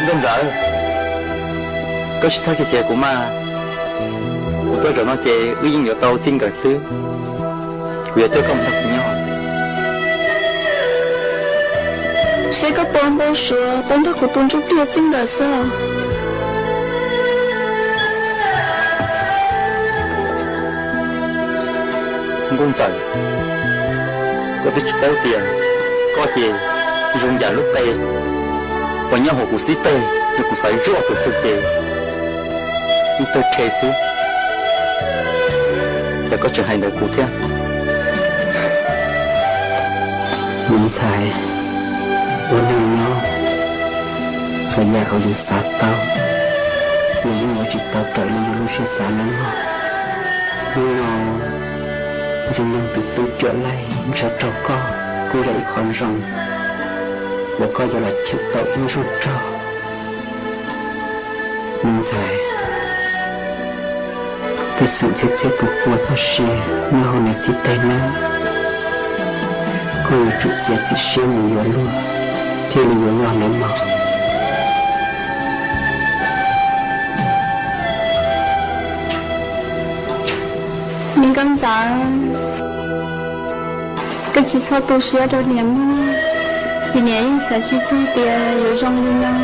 Nkauj Ntxawm, koj tsis txhob kiag khiav kuv mas. Kuv tuaj zaum no ces wb yeej yuav tau txij nkawm xwb. Kuv yuav coj koj mus nrog kuv nyob. Seb koj puas npau suav tau nrog kuv tus ntsuj plig txij nkawm xwb. Nkauj Ntxawm, koj twb tsis paub tias koj ces zoo yam lub qe uas nyob hauv kuv xib teg, yog kuv xaiv zuaj tus twg ces ib tawg rhe xwb, ces koj tseem hais ntawd kuv thiab. Me ntxhais, ua neej nyob, txhua yam uas yus xav tau, nws yeej yuav tsis tau raws li yus lub siab xav nawb mog. Hnub no Ntxwg Nyoog tus tub Cuam Laij ntshaw raug koj kuj yog ib qho zoo uas koj yuav los cheem tau ib ntsuj rog. Me ntxhais, pej xeem txhiab txhiab pua pua txoj sia nyob hauv nws xib teg nawb. Koj yuav tsum txiav txim siab mus yuav luag thiaj li yuav yog nawb mog. Me Nkauj Ntxawm, koj tsis txhob tu siab rau niam mog, vim niam yeej xav tsis txog tias yuav zoo li no.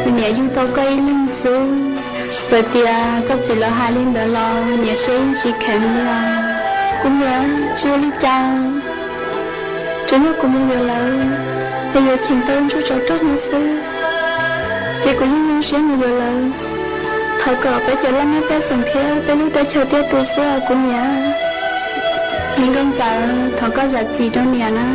Vim niam yug tau koj ib leeg xwb, txawm tias koj txiv lawv hais li ntawd los niam siab yeej tsis kheev li os. Kuv niam, tsis ua li cas, tsuas yog kuv mus yuav lawv es yuav cheem tau ntsuj tsov rog no xwb, ces kuv yeej zoo siab mus yuav lawv. Thov kom peb cov laj mej pej xeem thiab peb lub teb chaws tiaj tus xwb os kuv niam. Me Nkauj Ntxawm, thov koj zam txim rau niam na.